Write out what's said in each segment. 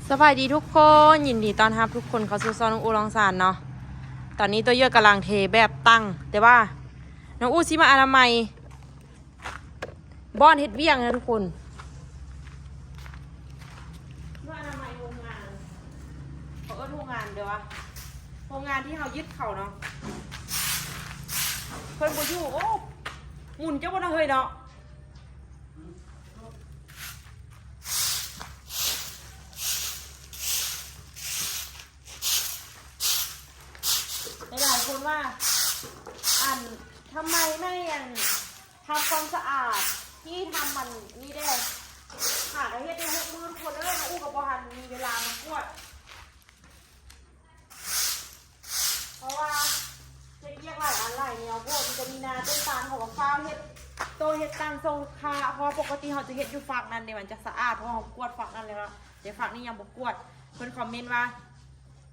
ສະບາຍດີທຸກຄົນ ຍິນດີຕ້ອນຮັບທຸກຄົນເຂົ້າສູ່ຊ່ອງນ້ອງອູ່ລອງສານເນາະ. ຕອນນີ້ຕົວເຍອະກຳລັງເທແບບຕັ້ງ ແຕ່ວ່ານ້ອງອູ່ຊິມາອະນາໄມບ່ອນເຮັດວຽກນະທຸກຄົນ. ມາອະນາໄມໂຮງງານ ເຂົາເອີ້ນໂຮງງານເດີວ່າ ໂຮງງານທີ່ເຮົາຍຶດເຂົາເນາະ ເພິ່ນບໍ່ຢູ່. ໂອ້ ໝຸນເຈົ້າບໍ່ນະເຮີ້ຍເນາະ. ຫຼາຍໆຄົນວ່າ ອັນ ທຳໄມໄມ່ ອັນ ທຳຄວາມສະອາດ ທີ່ທຳມັນນີ້ແດ່ ຫາກະເຮັດໄດ້ຫົກມື້ທຸກຄົນເອີຍ. ນ້ອງອູ່ກໍບໍ່ທັນມີເວລາມາກວດ ເພາະວ່າເຮັດວຽກຫຼາຍອັນຫຼາຍແນວໂພດ. ມັນຈະມີໜ້າຕົ້ນຕານ ເຮົາກໍຟ້າວເຮັດໂຕະເຮັດຕັ່ງສົ່ງລູກຄ້າ ເພາະວ່າປົກກະຕິເຮົາຈະເຮັດຢູ່ຟາກນັ້ນເດ້ ມັນຈະສະອາດ ເພາະເຮົາກວດຟາກນັ້ນແລ້ວເນາະ ແຕ່ຟາກນີ້ຍັງບໍ່ກວດ. ເພິ່ນຄອມເມັນວ່າ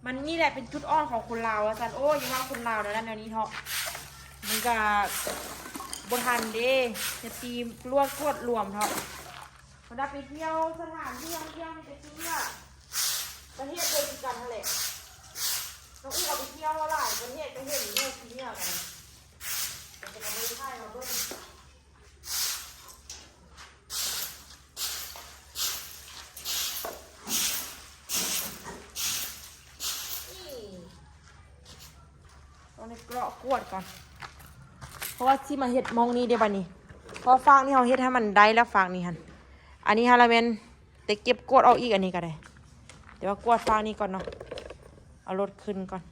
ມັນນີ້ແຫຼະເປັນຈຸດອ່ອນຂອງຄົນລາວວ່າຊັ້ນ. ໂອ້ ຢ່າວ່າຄົນລາວແນວນັ້ນແນວນີ້ເທາະ ມັນກະບໍ່ທັນເດ້ ຢ່າຕີລວດກວດລວມເທາະ. ບັນດາໄປທ່ຽວສະຖານທີ່ທ່ອງທ່ຽວມີແຕ່ເຊື່ອ ປະເທດເດີມຄືກັນຫັ້ນແຫຼະ. ນ້ອງອູ່ກໍໄປທ່ຽວຫຼາຍປະເທດ ໄປເຫັນຢູ່ທີ່ນີ້ກັນ ແຕ່ກໍບໍ່ໄດ້ຖ່າຍມາເບິ່ງ. ຕ້ອງໄດ້ເກາະກວດກ່ອນ ເພາະວ່າຊິມາເຮັດໝ່ອງນີ້ເດ້ບັດນີ້. ເພາະຟາກນີ້ເຮົາເຮັດໃຫ້ມັນໄດ້ແລ້ວ ຟາກນີ້ຫັ້ນ. ອັນນີ້ຫັ້ນລະແມ່ນແຕ່ເກັບກວດອອກອີກ ອັນນີ້ກໍໄດ້ ແຕ່ວ່າກວດຟາກນີ້ກ່ອນເນາະ ເອົາລົດຂຶ້ນກ່ອນ. ເ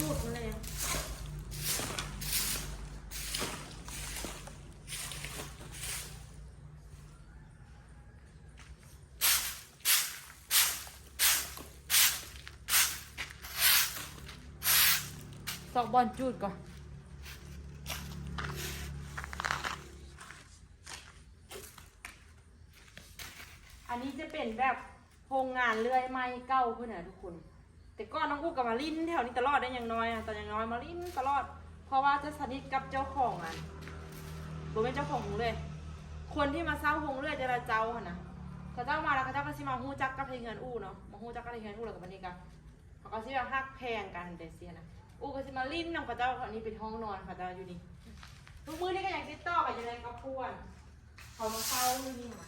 ປູດມັນແລ້ວ ຊອກບ່ອນຈູດກ່ອນ. ອັນນີ້ຈະເປັນແບບໂຮງງານເລື່ອຍໄມ້ເກົ່າພຸ້ນນະທຸກຄົນ. ແຕ່ກ່ອນນ້ອງອູກະມາຫຼິ້ນແຖວນີ້ຕະຫຼອດເດ້ ຍັງນ້ອຍນະ ຕອນຍັງນ້ອຍມາຫຼິ້ນຕະຫຼອດ ເພາະວ່າຈະສະໜິດກັບເຈົ້າຂອງອັນ ບໍ່ແມ່ນເຈົ້າຂອງໂຮງເລື່ອຍ ຄົນທີ່ມາເຊົ່າໂຮງເລື່ອຍແຕ່ລະເຈົ້າຫັ້ນນະ. ເຂົາເຈົ້າມາແລ້ວ ເຂົາເຈົ້າກໍຊິມາຮູ້ຈັກກັບທີ່ເຮືອນອູເນາະ ມາຮູ້ຈັກກັບທີ່ເຮືອນອູ ແລ້ວກໍບັດນີ້ກໍ ເຂົາກໍຊິແບບຮັກແພງກັນຈັ່ງຊີ້ນະ. ອູກໍຊິມາຫຼິ້ນນຳເຂົາເຈົ້າ. ອັນນີ້ເປັນຫ້ອງນອນເຂົາເຈົ້າຢູ່ນີ້. ທຸກມື້ນີ້ກໍຍັງຕິດຕໍ່ກັນຢູ່ໃນຄອບຄົວ ເຂົາມາເຊົ່າຢູ່ນີ້ຫັ້ນນະ.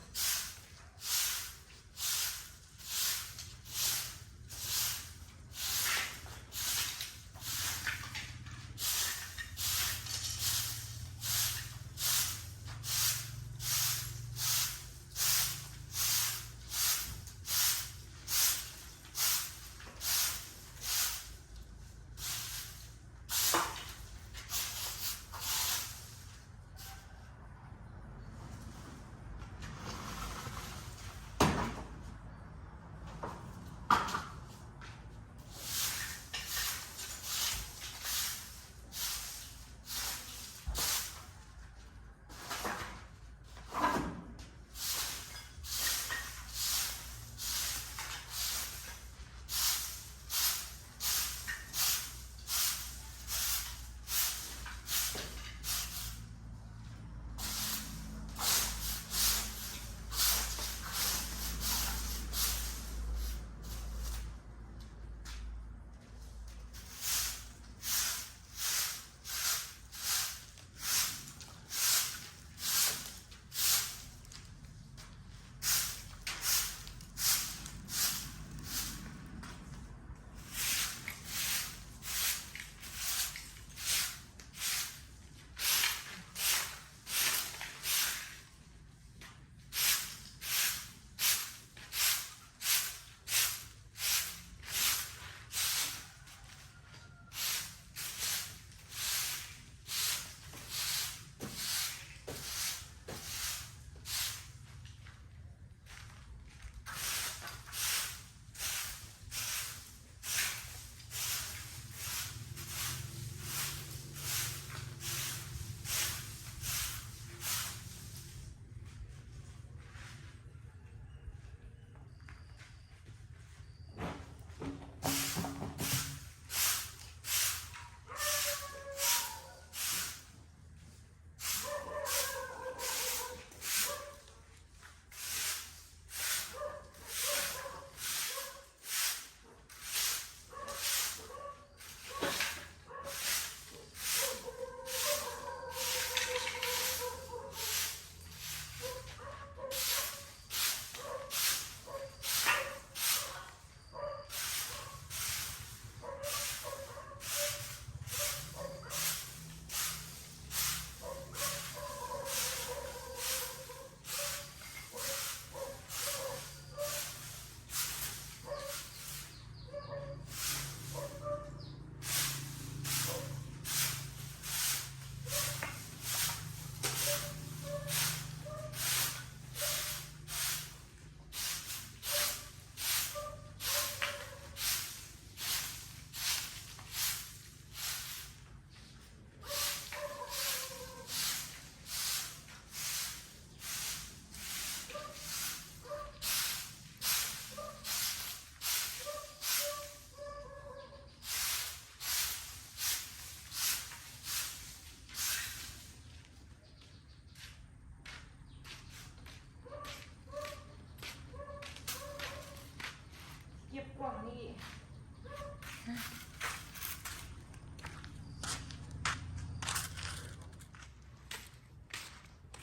ເກັບກວ່າງນີ້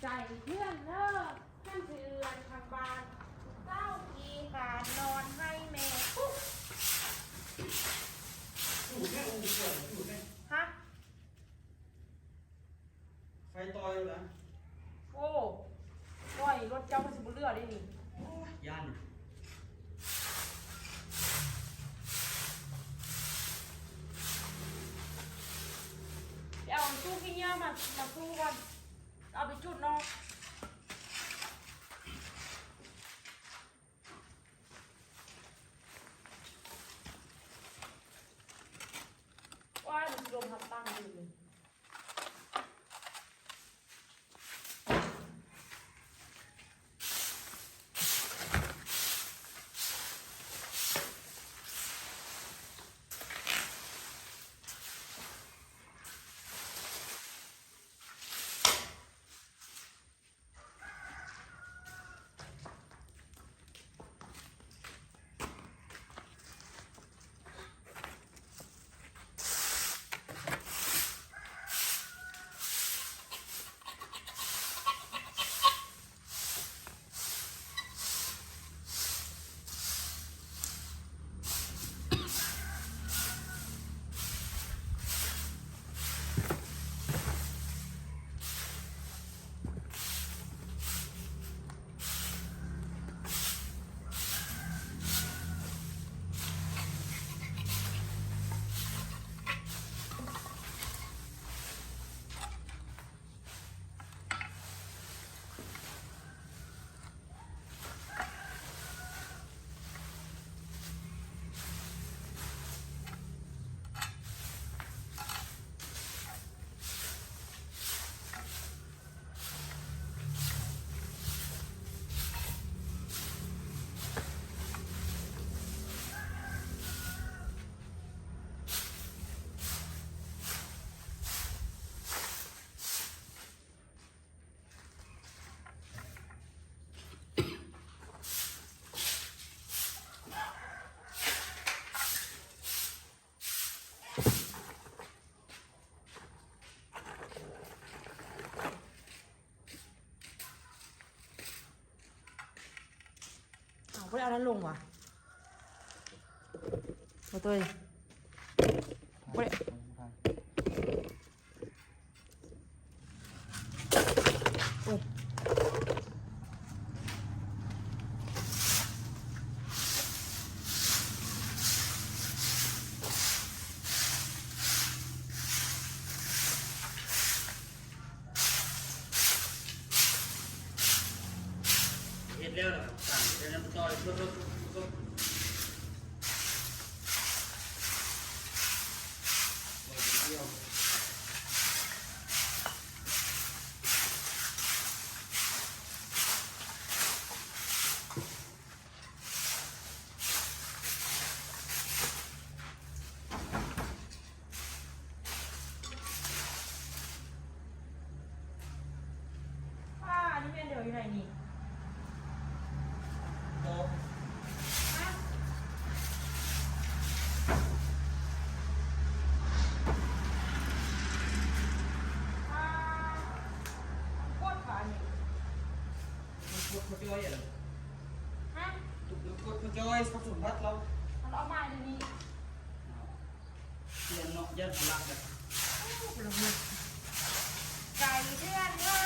ໃຈເພື່ອນເດີ ຄັນເຮືອນທາງບ້ານ ເຈົ້າຂີ້ຄ້ານນອນໃຫ້ແມ່ປຸກ. ຫະ? ໄຟຕໍ່ຢູ່ນະ. ໂອ້ ໂອ້ຍ ລົດເຈົ້າຄືຊິບໍ່ເຫຼືອເດ້ນີ້. ໂອ້ຍ ຢ້ານ. ບໍ່ໄດ້ເອົານັ້ນລົງຫວາ? ບໍ່ເຕີຍ ບໍ່ໄດ້ ໂອ້ຍ ເຮັດແລ້ວລະ ຕາມເຮັດແລ້ວມາຕໍ່ ເພິ່ນ ເພິ່ນ ເພິ່ນ ເພິ່ນ. ປ້າ ອັນນີ້ແມ່ນເດີ ຢູ່ໃນນີ້ ໂຕ ຮະ? ປ້າ ມັນກົດຫວາອັນນີ້? ມັນກົດມາຈ່ອຍຫັ້ນນະ ຮະ? ມັນກົດມາຈ່ອຍ ສະສົມບັດລາວ ມັນເອົາມາດຽວນີ້. ເປັນເນາະ ຢ້ານບໍ່ລັກແຫຼະ ໄກເທື່ອນເດີ.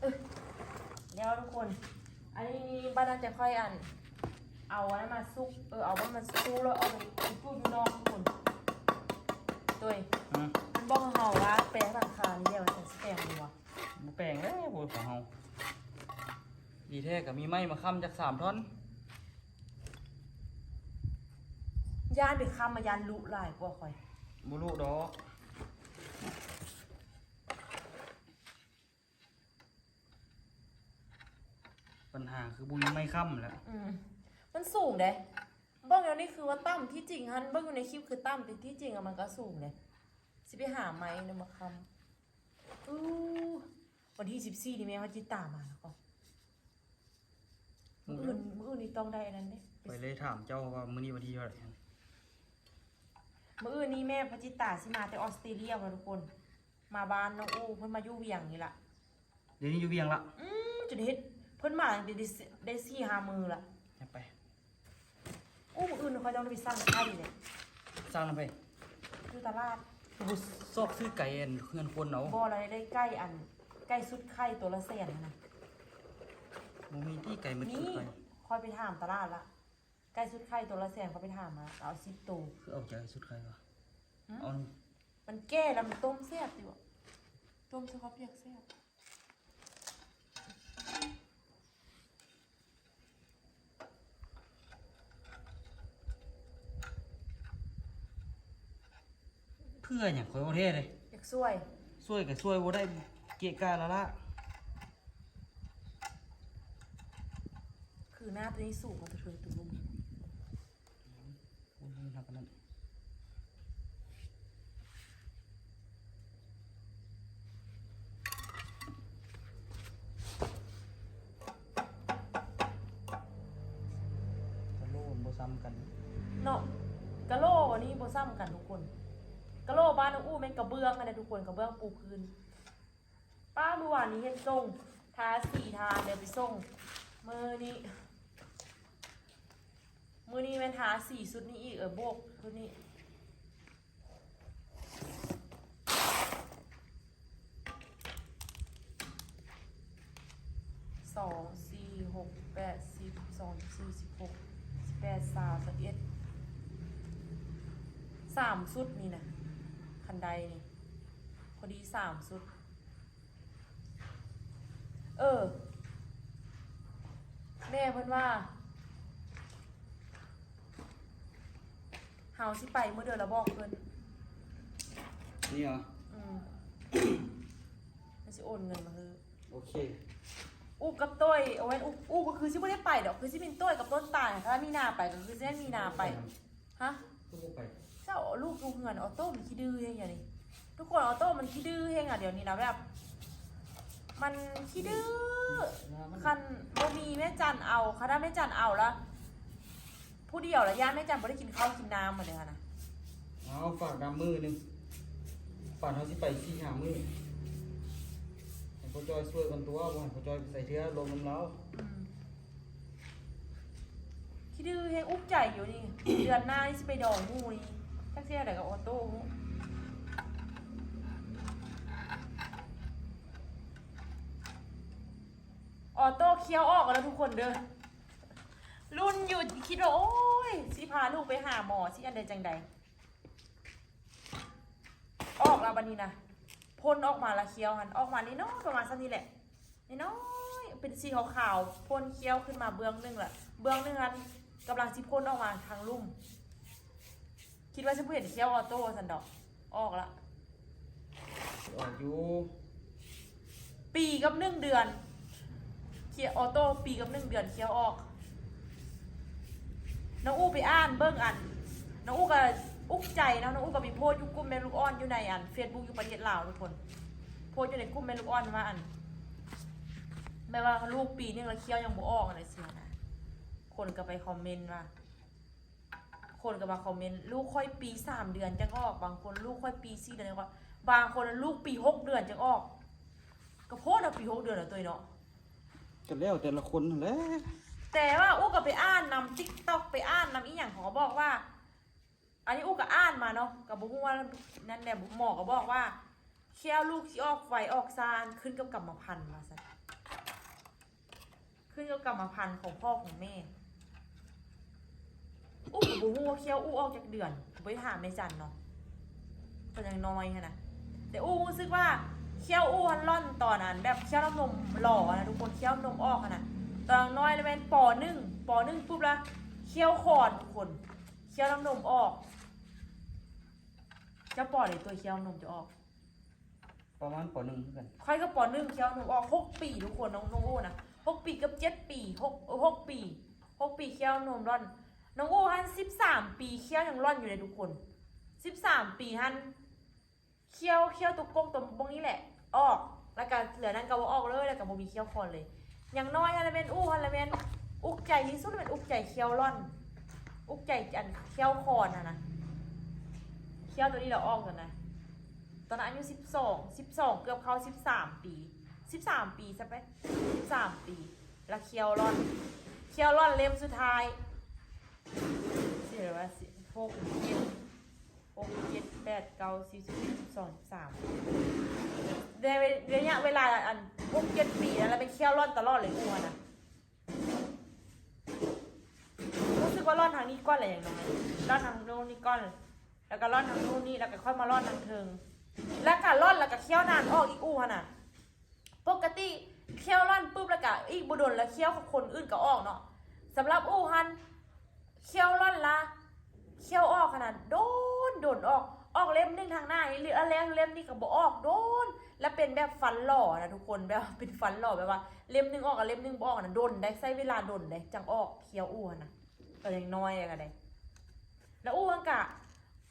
ເອີ ແລ້ວທຸກຄົນ ອັນນີ້ບາດນັ້ນຈະຄ່ອຍອັນ ເອົາອັນນັ້ນມາສຸກ ເອີ ເອົາມັນມາສຸກແລ້ວເອົາໄປຈຸດຢູ່ນອກທຸກຄົນ. ໂດຍ ຮະ? ມັນບອກເຮົາວ່າແປງຫຼັງຄານີ້ແລ້ວ ວ່າຊັ້ນ ຊິແປງບໍ່ວະ? ບໍ່ແປງແລ້ວ ໂອ້ຍ ຂອງເຮົາ ດີແທ້ກໍມີໄມ້ມາຄ້ຳຈັກສາມທ່ອນ. ຢ້ານໄປຄ້ຳມາ ຢ້ານລຸຫຼາຍກວ່າຂ້ອຍ. ບໍ່ລຸດອກ ບັນຫາຄືບໍ່ມີໄມ້ຄ້ຳແຫຼະ. ອືມ ມັນສູງເດ້ ເບິ່ງແນວນີ້ຄືວ່າຕ່ຳ ທີ່ຈິງຫັ້ນເບິ່ງຢູ່ໃນຄລິບຄືຕ່ຳ ແຕ່ທີ່ຈິງອະມັນກໍສູງເດ້. ຊິໄປຫາໄມ້ນຳມາຄ້ຳ. ອູ້ ວັນທີສິບສີ່ນີ້ແມ່ພະຈິດຕາມາແລ້ວກໍ ມື້ອື່ນ ມື້ອື່ນນີ້ຕ້ອງໄດ້ອັນນັ້ນເດ້. ຂ້ອຍເລີຍຖາມເຈົ້າວ່າມື້ນີ້ວັນທີເທົ່າໃດ? ມື້ອື່ນນີ້ແມ່ພະຈິດຕາຊິມາແຕ່ອອສເຕຣເລຍພຸ້ນນະທຸກຄົນ ມາບ້ານນ້ອງອູ້ ເພິ່ນມາຢູ່ວຽງນີ້ລະ. ດຽວນີ້ຢູ່ວຽງລະ? ອືມ ຈົນເຮັດ ເພິ່ນມາໄດ້ ໄດ້ສີ່ຫ້າມື້ລະ. ຢ່າໄປ ໂອ້ ມື້ອື່ນຂ້ອຍຕ້ອງໄດ້ໄປສັ່ງໄຂ່ເດ້. ສັ່ງນຳໃຜ? ຢູ່ຕະຫຼາດ. ຄືບໍ່ຊອກຊື້ໄກອັນເຮືອນຄົນເອົາ? ບໍ່ລະ ໄດ້ໄກ່ອັນ ໄກ່ຊຸດໄຂ່ໂຕລະແສນຫັ້ນນະ. ບໍ່ມີຕິໄກ່ໝົດຊຸດໄຂ່. ຂ້ອຍໄປຖາມຕະຫຼາດລະ ໄກ່ຊຸດໄຂ່ໂຕລະແສນ ຂ້ອຍໄປຖາມມາ ເອົາສິບໂຕ. ຄືເອົາໄກ່ຊຸດໄຂ່ວະ? ຫື? ເອົາ ມັນແກ່ລະ ມັນຕົ້ມແຊບຕິວະ? ຕົ້ມໃສ່ເຂົ້າປຽກແຊບ. ເພື່ອຫຍັງ? ຂ້ອຍບໍ່ແທ້ເດ້. ຢາກຊ່ວຍ. ຊ່ວຍກໍຊ່ວຍບໍ່ໄດ້ ເກະກະລະລະ. ຄືໜ້າໂຕນີ້ສູງກວ່າໂຕເທິງໂຕລຸ່ມ. ໂອ້ຍ ມັນຮັກອັນນັ້ນ ກະໂຫຼມັນບໍ່ຊ້ຳກັນເນາະ. ກະໂຫຼອັນນີ້ບໍ່ຊ້ຳກັນທຸກຄົນ. ກະໂຫຼບ້ານນ້ອງອູ້ແມ່ນກະເບື້ອງຫັ້ນນະທຸກຄົນ ກະເບື້ອງປູພື້ນ. ປ້າ ມື້ວານນີ້ເຮັດສົ່ງ ທາສີທາແລ້ວໄປສົ່ງ. ມື້ນີ້ ມື້ນີ້ແມ່ນທາສີຊຸດນີ້ອີກ ເອີ ໂບກຊຸດນີ້. ສອງ ສີ່ ຫົກ ແປດ ສິບ ສິບສອງ ສິບສີ່ ສິບຫົກ ສິບແປດ ຊາວ ຊາວເອັດ ສາມຊຸດນີ້ນະ ຄັນໄດນີ້ ພໍດີສາມຊຸດ. ເອີ ແມ່ເພິ່ນວ່າ ເຮົາຊິໄປມື້ໃດລະບອກເພິ່ນ. ນີ້ຫວາ? ອືມ ເພິ່ນຊິໂອນເງິນມາໃຫ້. ໂອເຄ. ອູ້ກັບໂຕ້ຍ ໂອ້ຍ ອູ້ ອູ້ກໍຄືຊິບໍ່ໄດ້ໄປດອກ ຄືຊິແມ່ນໂຕ້ຍກັບຕົ້ນຕານ ຖ້າມີນາໄປກໍຄືຊິແມ່ນມີນາໄປ. ຮະ? ຄືບໍ່ໄປ? ເຈົ້າ ລູກຢູ່ເຮືອນ ອໍໂຕ້ມັນຂີ້ດື້ແຮງດຽວນີ້ ທຸກຄົນ. ອໍໂຕ້ມັນຂີ້ດື້ແຮງອະ ດຽວນີ້ນະ ແບບ ມັນຂີ້ດື້. ຄັນບໍ່ມີແມ່ຈັນເອົາ ຄັນວ່າແມ່ຈັນເອົາລະ ຜູ້ດຽວລະ ຢ້ານແມ່ຈັນບໍ່ໄດ້ກິນເຂົ້າກິນນ້ຳໝົດເດ້ຫັ້ນນະ. ເອົາ ຝາກນຳມື້ໜຶ່ງ ປານເຮົາຊິໄປສີ່ຫ້າມື້ ໃຫ້ພໍ່ຈ້ອຍຊ່ວຍກ່ອນຕົວະ ບໍ່ໃຫ້ພໍ່ຈ້ອຍໄປໃສ່ເທື່ອ ລົມນຳລາວ. ອືມ ຂີ້ດື້ແຮງ ອຸກໃຈຢູ່ນີ້ ເດືອນໜ້ານີ້ຊິໄປດອງໝູ່ນີ້ ຈັກຊິແນວໃດກັບອໍໂຕ້. ອໍໂຕ້ຄ້ຽວອອກແລ້ວທຸກຄົນເດີ ລຸ້ນຢູ່ ຄິດວ່າ ໂອ້ຍ ຊິພາລູກໄປຫາໝໍ ຊິອັນໃດຈັ່ງໃດ. ອອກແລ້ວບັດນີ້ນະ ພົ່ນອອກມາລະ ຄ້ຽວຫັ້ນ ອອກມານ້ອຍໆ ປະມານສ່ຳນີ້ແຫຼະ ນ້ອຍໆ ເປັນສີຂາວໆ ພົ່ນຄ້ຽວຂຶ້ນມາເບື້ອງໜຶ່ງລະ ເບື້ອງໜຶ່ງຫັ້ນກຳລັງຊິພົ່ນອອກມາທາງລຸ່ມ. ຄິດວ່າຊິບໍ່ເຫັນຄ້ຽວອໍໂຕ້ຊັ້ນດອກ ອອກລະ. ອອກຢູ່ ປີກັບໜຶ່ງເດືອນ ຄ້ຽວ ອໍໂຕ້ ປີກັບໜຶ່ງເດືອນຄ້ຽວອອກ. ນ້ອງອູ້ໄປອ່ານເບິ່ງອັນ ນ້ອງອູ້ກໍອຸກໃຈເນາະ ນ້ອງອູ້ກໍໄປໂພສຢູ່ກຸ່ມແມ່ລູກອ່ອນຢູ່ໃນອັນເຟສບຸກຢູ່ປະເທດລາວທຸກຄົນ ໂພສຢູ່ໃນກຸ່ມແມ່ລູກອ່ອນວ່າອັນ ແບບວ່າລູກປີໜຶ່ງແລ້ວຄ້ຽວຍັງບໍ່ອອກ ຈັ່ງຊີ້ນະ. ຄົນກໍໄປຄອມເມັນວ່າ ຄົນກໍມາຄອມເມັນ ລູກຂ້ອຍປີສາມເດືອນຈັ່ງອອກ ບາງຄົນ ລູກຂ້ອຍປີສີ່ເດືອນຈັ່ງອອກ ບາງຄົນ ລູກປີຫົກເດືອນຈັ່ງອອກ. ກໍໂພດເນາະ ປີຫົກເດືອນແລ້ວໂຕຍເນາະ ກໍແລ້ວແຕ່ລະຄົນຫັ້ນແຫຼະ. ແຕ່ວ່າອູ້ກໍໄປອ່ານນຳຕິກຕັອກ ໄປອ່ານນຳອີ່ຫຍັງ ເຂົາກໍບອກວ່າ ອັນນີ້ອູ້ກໍອ່ານມາເນາະ ກໍບໍ່ຮູ້ວ່ານັ້ນແຫຼະ ໝໍກໍບອກວ່າ ແຂ້ວລູກຊິອອກໄວອອກຊ້າ ຂຶ້ນກັບກຳມະພັນວ່າຊັ້ນ ຂຶ້ນກັບກຳມະພັນຂອງພໍ່ຂອງແມ່. ອູ້ກໍບໍ່ຮູ້ວ່າແຂ້ວອູ້ອອກຈັກເດືອນ ບໍ່ໄດ້ຖາມແມ່ຈັນເນາະ ຕອນຍັງນ້ອຍຫັ້ນນະ. ແຕ່ອູ້ຮູ້ສຶກວ່າແຂ້ວອູ້ຫັ້ນລ່ອນຕອນນັ້ນ ແບບແຂ້ວນ້ຳນົມຫຼໍ່ນະທຸກຄົນ ແຂ້ວນ້ຳນົມອອກຫັ້ນນະ ຕອນຍັງນ້ອຍລະແມ່ນ ປໍໜຶ່ງ ປໍໜຶ່ງປຸບລະແຂ້ວຄອນທຸກຄົນ ແຂ້ວນ້ຳນົມອອກ. ເຈົ້າປໍໃດໂຕຍແຂ້ວນ້ຳນົມຈະອອກ? ປະມານ ປໍໜຶ່ງ ຄືກັນ ຂ້ອຍກໍ ປໍໜຶ່ງ ແຂ້ວນ້ຳນົມອອກ ຫົກປີທຸກຄົນ ນ້ອງ ນ້ອງອູ້ນະ ຫົກປີເກືອບເຈັດປີ ຫົກ ເອີ ຫົກປີ ຫົກປີແຂ້ວນ້ຳນົມລ່ອນ. ນ້ອງອູ້ຫັ້ນສິບສາມປີ ແຂ້ວຍັງລ່ອນຢູ່ເດ້ທຸກຄົນ ສິບສາມປີຫັ້ນ ແຂ້ວ ແຂ້ວຕົວກົກຕົວບ່ອງນີ້ແຫຼະອອກ ແລ້ວກະເຫຼືອນັ້ນກໍບໍ່ອອກເລີຍ ແລ້ວກະບໍ່ມີແຂ້ວຄອນເລີຍ. ຢ່າງນ້ອຍຫັ້ນລະແມ່ນ ອູ້ຫັ້ນລະແມ່ນອຸກໃຈທີ່ສຸດ ແມ່ນອຸກໃຈແຂ້ວລ່ອນ ອຸກໃຈອັນແຂ້ວຄອນຫັ້ນນະ ແຂ້ວໂຕນີ້ລະອອກຫັ້ນນະ. ຕອນນັ້ນອາຍຸສິບສອງ ສິບສອງ ເກືອບເຂົ້າສິບສາມປີ ສິບສາມປີຊະໄປ ສິບສາມປີ ລະແຂ້ວລ່ອນ ແຂ້ວລ່ອນເຫຼັ້ມສຸດທ້າຍ ຊິເລີຍວ່າ ຫົກ ເຈັດ ຫົກ ເຈັດ ແປດ ເກົ້າ ສິບ ສິບເອັດ ສິບສອງ ສິບສາມ ໃນໄລຍະເວລາອັນ ຫົກ ເຈັດ ປີນັ້ນລະ ແມ່ນແຂ້ວລ່ອນຕະຫຼອດເລີຍ ອູ້ຫັ້ນນະ. ຮູ້ສຶກວ່າລ່ອນທາງນີ້ກ່ອນແຫຼະ ຢ່າງນ້ອຍ ລ່ອນທາງໂນ້ນນີ້ກ່ອນ ແລ້ວກໍລ່ອນທາງໂນ້ນນີ້ ແລ້ວກໍຄ່ອຍມາລ່ອນທາງເທິງ ແລ້ວກໍລ່ອນ ແລ້ວກໍແຂ້ວໜານອອກອີກ ອູ້ຫັ້ນນະ. ປົກກະຕິແຂ້ວລ່ອນປຶບ ແລ້ວກະອີກບໍ່ດົນລະ ແຂ້ວຂອງຄົນອື່ນກະອອກເນາະ. ສຳລັບອູ້ຫັ້ນ ແຂ້ວລ່ອນລະ ແຂ້ວອອກຫັ້ນນະ ດົນ ດົນອອກ ອອກເຫຼັ້ມໜຶ່ງທາງໜ້ານີ້ ແລ້ວເຫຼັ້ມນີ້ກະບໍ່ອອກ ດົນ ລະເປັນແບບຟັນຫຼໍ່ນະທຸກຄົນ ແບບວ່າເປັນຟັນຫຼໍ່ ແບບວ່າເຫຼັ້ມໜຶ່ງອອກ ເຫຼັ້ມໜຶ່ງບໍ່ອອກນະ ດົນໄດ໋ ໃຊ້ເວລາດົນໄດ໋ ຈັ່ງອອກແຂ້ວອູ້ຫັ້ນນະ. ຕອນຍັງນ້ອຍກະໄດ້ ລະອູ້ຫັ້ນກະ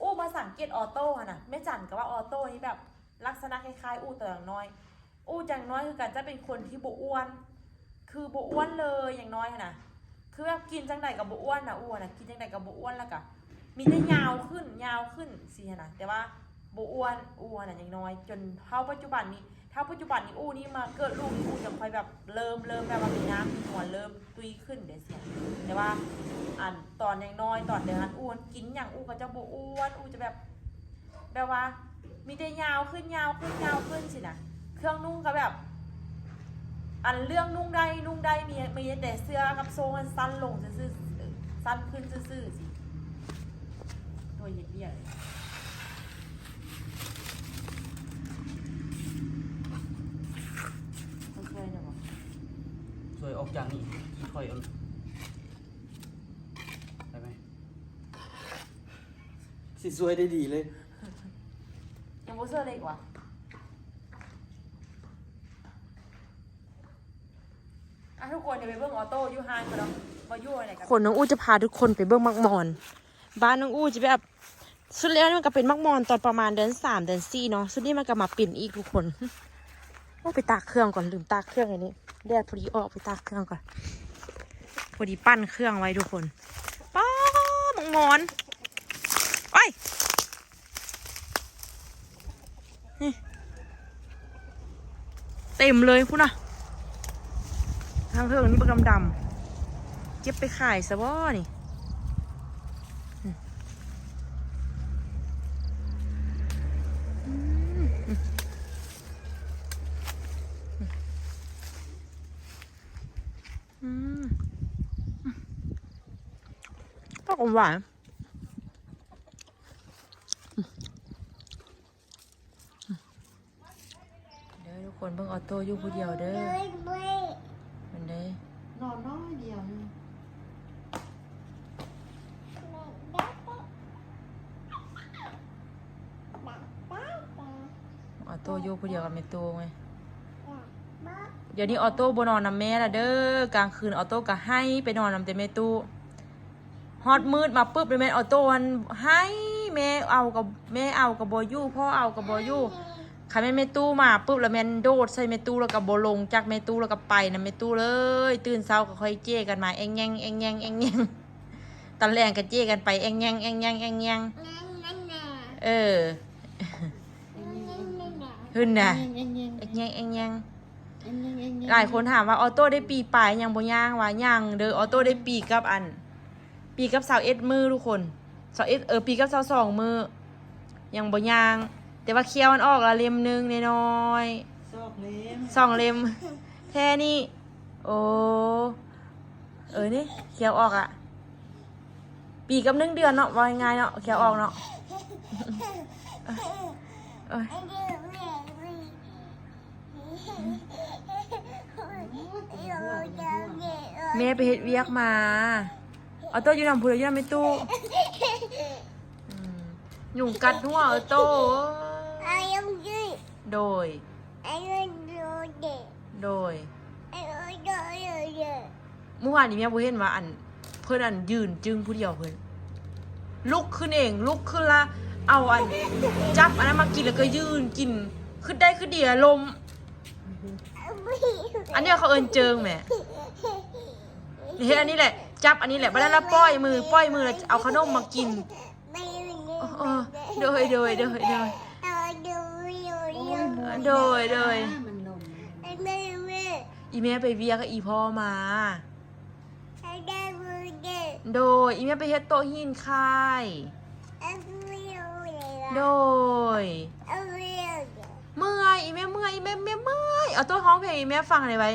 ອູ້ມາສັງເກດອໍໂຕ້ຫັ້ນນະ ແມ່ຈັນກະວ່າອໍໂຕ້ນີ້ແບບລັກສະນະຄ້າຍໆອູ້ຕອນຍັງນ້ອຍ ອູ້ຍັງນ້ອຍຄືກັນ ຈະເປັນຄົນທີ່ບໍ່ອ້ວນ ຄືບໍ່ອ້ວນເລີຍ ຍັງນ້ອຍຫັ້ນນະ ຄືແບບກິນຈັ່ງໃດກະບໍ່ອ້ວນນະ ອູ້ຫັ້ນນະ ກິນຈັ່ງໃດກະບໍ່ອ້ວນ ລະກະມີແຕ່ຍາວຂຶ້ນ ຍາວຂຶ້ນຊີ້ຫັ້ນນະ ແຕ່ວ່າບໍ່ອ້ວນ ອູ້ຫັ້ນນະ ຍັງນ້ອຍ ຈົນເທົ່າປັດຈຸບັນນີ້ ເທົ່າປັດຈຸບັນນີ້ ອູ້ນີ້ມາເກີດລູກນີ້ ອູ້ຈັ່ງຄ່ອຍແບບເລີ່ມ ເລີ່ມແບບວ່າມີນ້ຳມີນວນ ເລີ່ມຕຸ້ຍຂຶ້ນເດ້ຊີ້ ແຕ່ວ່າອັນຕອນຍັງນ້ອຍ ຕອນແຕ່ຫັ້ນ ອູ້ຫັ້ນກິນຫຍັງ ອູ້ກໍຈະບໍ່ອ້ວນ ອູ້ຈະແບບ ແບບວ່າມີແຕ່ຍາວຂຶ້ນ ຍາວຂຶ້ນ ຍາວຂຶ້ນຊີ້ນະ ເຄື່ອງນຸ່ງກໍແບບ ອັນເລື່ອງນຸ່ງໄດ້ ນຸ່ງໄດ້ ມີ ມີແຕ່ເສື້ອກັບໂສ້ງຫັ້ນສັ້ນລົງຊື່ໆ ເອີ ສັ້ນຂຶ້ນຊື່ໆຊີ້ ໂຕເຮັດວຽກ ເຂົາຊ່ວຍແດ່ບໍ່? ຊ່ວຍອອກຈາກນີ້ ຂ້ອຍເອົາ ໄດ້ໄໝ? ຊິຊ່ວຍໄດ້ດີເລີຍ ຍັງບໍ່ຊ່ວຍເລີຍຫວາ? ອ່ະ ທຸກຄົນ ດຽວໄປເບິ່ງອໍໂຕ້ຢູ່ຮ້ານກ່ອນເນາະ ວ່າຢູ່ອັນໃດກັນ. ຄົນ ນ້ອງອູຈະພາທຸກຄົນໄປເບິ່ງໝາກໝອນ. ບ້ານນ້ອງອູຈະແບບ ສຸດແລ້ວນີ້ມັນກໍເປັນໝາກໝອນຕອນປະມານເດືອນສາມເດືອນສີ່ເນາະ. ຊຸດນີ້ມັນກໍມາເປັນອີກທຸກຄົນ. ໂອ້ ໄປຕາກເຄື່ອງກ່ອນ ລືມຕາກເຄື່ອງອັນນີ້ ແດດພໍດີອອກ ໄປຕາກເຄື່ອງກ່ອນ. ພໍດີປັ່ນເຄື່ອງໄວ້ທຸກຄົນ. ປ້າ ໝາກໝອນ ໂອ້ຍ ນີ້ ເຕັມເລີຍພຸ້ນນະ. ທາງເທິງນີ້ບັກດຳໆ ເກັບໄປຂາຍຊະບໍນີ້. ອືມ ອືມ ອືມ ຜັກຫວານ. ເດີທຸກຄົນ ເບິ່ງອໍໂຕ້ຢູ່ຜູ້ດຽວເດີ. ເບິ່ງເດີ ນອນນ້ອຍດຽວໜຶ່ງ. ອໍໂຕ້ຢູ່ຜູ້ດຽວກັບແມ່ຕູ້ໄງ. ດຽວນີ້ອໍໂຕ້ບໍ່ນອນນຳແມ່ລະເດີ. ກາງຄືນອໍໂຕ້ກໍໄຫ້ໄປນອນນຳແຕ່ແມ່ຕູ້. ຮອດມືດມາປຶບ ແມ່ນອໍໂຕ້ຫັ້ນໄຫ້ ແມ່ເອົາກໍ ແມ່ເອົາກໍບໍ່ຢູ່ ພໍ່ເອົາກໍບໍ່ຢູ່. ຄັນແມ່ນແມ່ຕູ້ມາປຶບ ລະແມ່ນໂດດໃສ່ແມ່ຕູ້ ລະກໍບໍ່ລົງຈາກແມ່ຕູ້ ລະກໍໄປນຳແມ່ຕູ້ເລີຍ. ຕື່ນເຊົ້າກໍຄ່ອຍເຈ້ກັນມາ ແອງແຍງ ແອງແຍງ ແອງແຍງ. ຕອນແລງກໍເຈ້ກັນໄປ ແອງແຍງ ແອງແຍງ ແອງແຍງ. ເອີ ຫຶ້ນນະ ແອງແຍງ ແອງແຍງ. ຫຼາຍຄົນຖາມວ່າ ອໍໂຕ້ໄດ້ປີປາຍຍັງບໍ່ຍ່າງ? ວ່າຍັງເດີ ອໍໂຕ້ໄດ້ປີກັບອັນ ປີກັບຊາວເອັດມື້ທຸກຄົນ. ຊາວເອັດ ເອີ ປີກັບຊາວສອງມື້ ຍັງບໍ່ຍ່າງ. ແຕ່ວ່າຂ້ຽວມັນອອກລະເຫຼັ້ມໜຶ່ງນ້ອຍໆ ສອງເຫຼັ້ມ ສອງເຫຼັ້ມແທ້ນີ້. ໂອ້ ເອີ ນີ້ຂ້ຽວອອກລະ ປີກັບໜຶ່ງເດືອນເນາະ ເວົ້າງ່າຍໆເນາະ ຂ້ຽວອອກເນາະ. ເອີຍ ແມ່ໄປເຮັດວຽກມາ. ອໍໂຕ້ຢູ່ນຳຜູ້ໃດ? ຢູ່ນຳແມ່ຕູ້. ອືມ ຍຸງກັດຫົວ ອໍໂຕ້. ໂດຍ ໂດຍ. ມື້ວານນີ້ແມ່ບໍ່ເຫັນວ່າ ອັນ ເພິ່ນ ອັນ ຢືນຈຶ່ງຜູ້ດຽວ ເພິ່ນລຸກຂຶ້ນເອງ ລຸກຂຶ້ນລະ ເອົາ ອັນ ຈັບອັນນັ້ນມາກິນ ແລ້ວກໍຢືນກິນ ຄືໄດ້ຄືເດຍລົມ. ອັນນີ້ເຂົາເອີ້ນເຈີງແໝ່. ເຮັດອັນນີ້ແຫຼະ ຈັບອັນນີ້ແຫຼະ ບາດນັ້ນລະປ່ອຍມື ປ່ອຍມືລະເອົາຂະໜົມມາກິນ. ໂອ້ ໂດຍ ໂດຍ ໂດຍ ໂດຍ ໂດຍ ໂດຍ. ອີ່ແມ່ໄປວຽກ ອີ່ພໍ່ມາ. ໂດຍ ອີ່ແມ່ໄປເຮັດໂຕະຫີນຂາຍ. ໂດຍ ເມື່ອຍ ອີ່ແມ່ເມື່ອຍ ອີ່ແມ່ ແມ່ເມື່ອຍ. ເອົາໂຕະຮ້ອງເພງໃຫ້ແມ່ຟັງແດ່ໄວ.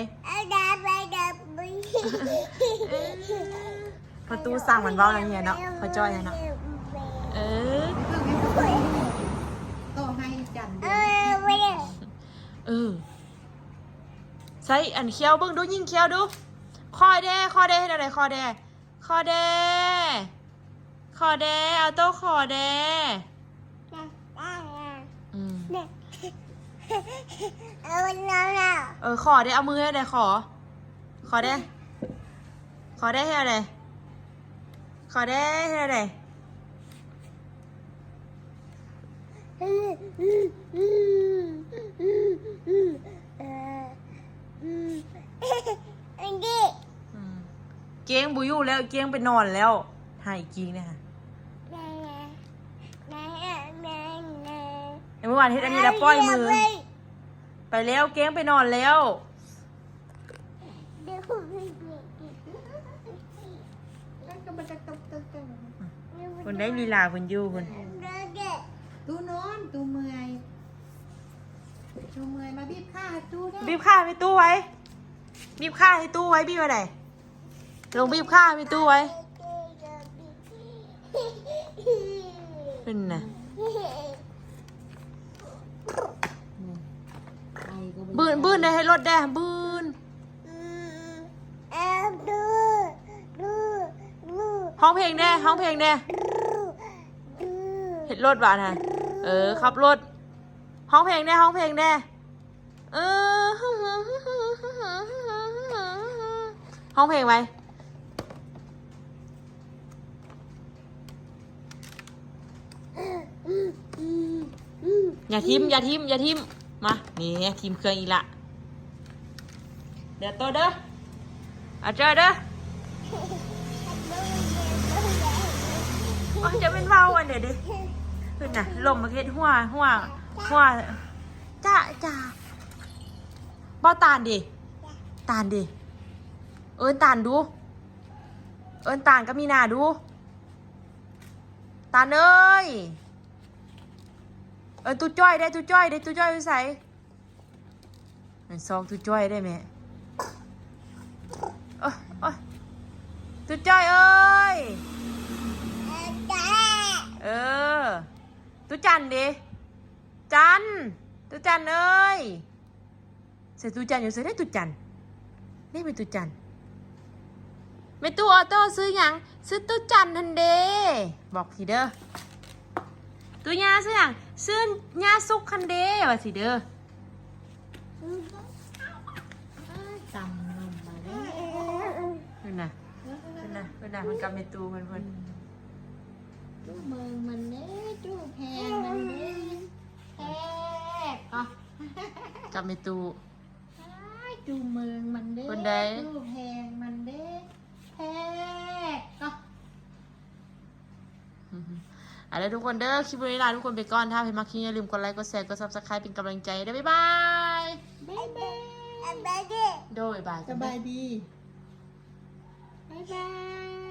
ພໍ່ຕູ້ສັ່ງມັນເວົ້າແລ້ວເນາະ ພໍ່ຈ້ອຍເນາະ. ເອີ ຕໍ່ໃຫ້ຈັນ ເອີ ໃສ່ອັນຂ້ຽວເບິ່ງດູ ຍິງຂ້ຽວດູ. ຂໍແດ່ ຂໍແດ່ ເຮັດແນວໃດ? ຂໍແດ່ ຂໍແດ່ ຂໍແດ່ ເອົາໂຕະຂໍແດ່. ອືມ ເອີ ຂໍແດ່ ເອົາມືໃຫ້ແດ່ ຂໍ ຂໍແດ່ ຂໍແດ່ ເຮັດແນວໃດ? ຂໍແດ່ ເຮັດແນວໃດ? ອືມ ເກ້ງບໍ່ຢູ່ແລ້ວ ເກ້ງໄປນອນແລ້ວ. ໃຫ້ກິນເນຍ ແຕ່ມື້ວານເຮັດອັນນີ້ລະປ່ອຍມື ໄປແລ້ວ ເກ້ງໄປນອນແລ້ວ. ເພິ່ນໄດ້ລີລາເພິ່ນຢູ່ພຸ້ນ. ຕູ້ນອນ ຕູ້ເມື່ອຍ ຕູ້ເມື່ອຍ ມາບີບຂາໃຫ້ຕູ້ແດ່ ບີບຂາໃຫ້ຕູ້ໄວ້ ບີບຂາໃຫ້ຕູ້ໄວ້ ບີບໄວ້ໃດ? ລົງບີບຂາໃຫ້ຕູ້ໄວ້. ເພິ່ນນະ ບືນ ບືນໄດ້ ໃຫ້ລົດແດ່ ບືນ. ຮ້ອງເພງແດ່ ຮ້ອງເພງແດ່ ເຮັດລົດຫວານະ. ເອີ ຂັບລົດ ຮ້ອງເພງແດ່ ຮ້ອງເພງແດ່ ເອີ. ຮ້ອງເພງໄວ້. ຢ່າຖິ້ມ ຢ່າຖິ້ມ ຢ່າຖິ້ມ. ມາ ນີ້ ຖິ້ມເຄື່ອງອີກລະ. ເດີໂຕເດີ ອາເຈີເດີ. ໂອ້ຍ ຈະແມ່ນເວົ້າອັນໃດເດ. ເພິ່ນນະ ລົມມັນເຮັດຫົວ ຫົວ ຫົວ ຈະ ຈະ ເວົ້າຕານເດ ຕານເດ. ເອີ້ນຕານດູ ເອີ້ນຕານກັບມີນາດູ. ຕານເອີຍ ເອີ້ນຕູ້ຈ້ອຍເດ້ ຕູ້ຈ້ອຍເດ້ ຕູ້ຈ້ອຍຢູ່ໃສ? ແມ່ນຊອງຕູ້ຈ້ອຍເດ້ແມ່. ໂອ້ຍ ໂອ້ຍ ຕູ້ຈ້ອຍເອີຍ. ເອີ ຕູ້ຈັນເດ້ ຈັນ ຕູ້ຈັນເອີຍ. ໃສ່ຕູ້ຈັນຢູ່ໃສເດ້ຕູ້ຈັນ? ນີ້ແມ່ຕູ້ຈັນ. ແມ່ຕູ້ອໍໂຕ້ຊື່ຫຍັງ? ຊື່ຕູ້ຈັນຫັ້ນເດ້. ບອກພີ້ເດີ. ຕູ້ຍ່າຊື່ຫຍັງ? ຊື່ຍ່າສຸກຫັ້ນເດ້ ວ່າຊິເດີ. ຕຳລົງມາແລ້ວ ເພິ່ນນະ ເພິ່ນນະ ເພິ່ນນະ ເພິ່ນກັບແມ່ຕູ້ເພິ່ນ ເພິ່ນ ຕູ້ເມືອງມັນເດ້ ຕູ້ແພງມັນເດ້. ແທກກໍ ກັບແມ່ຕູ້ ອ້າຍ ຕູ້ເມືອງມັນເດ້ ເພິ່ນໄດ້ ຕູ້ແພງມັນເດ້. ແທກກໍ ເອົາລະທຸກຄົນເດີ ຄລິບນີ້ລາທຸກຄົນໄປກ່ອນ. ຖ້າໃຜມັກຄລິບ ຢ່າລືມກົດໄລ ກົດແຊ ກົດ Subscribe ເປັນກຳລັງໃຈເດີ. ບາຍບາຍ ບາຍບາຍ ໂດຍ ບາຍ ສະບາຍດີ ບາຍບາຍ.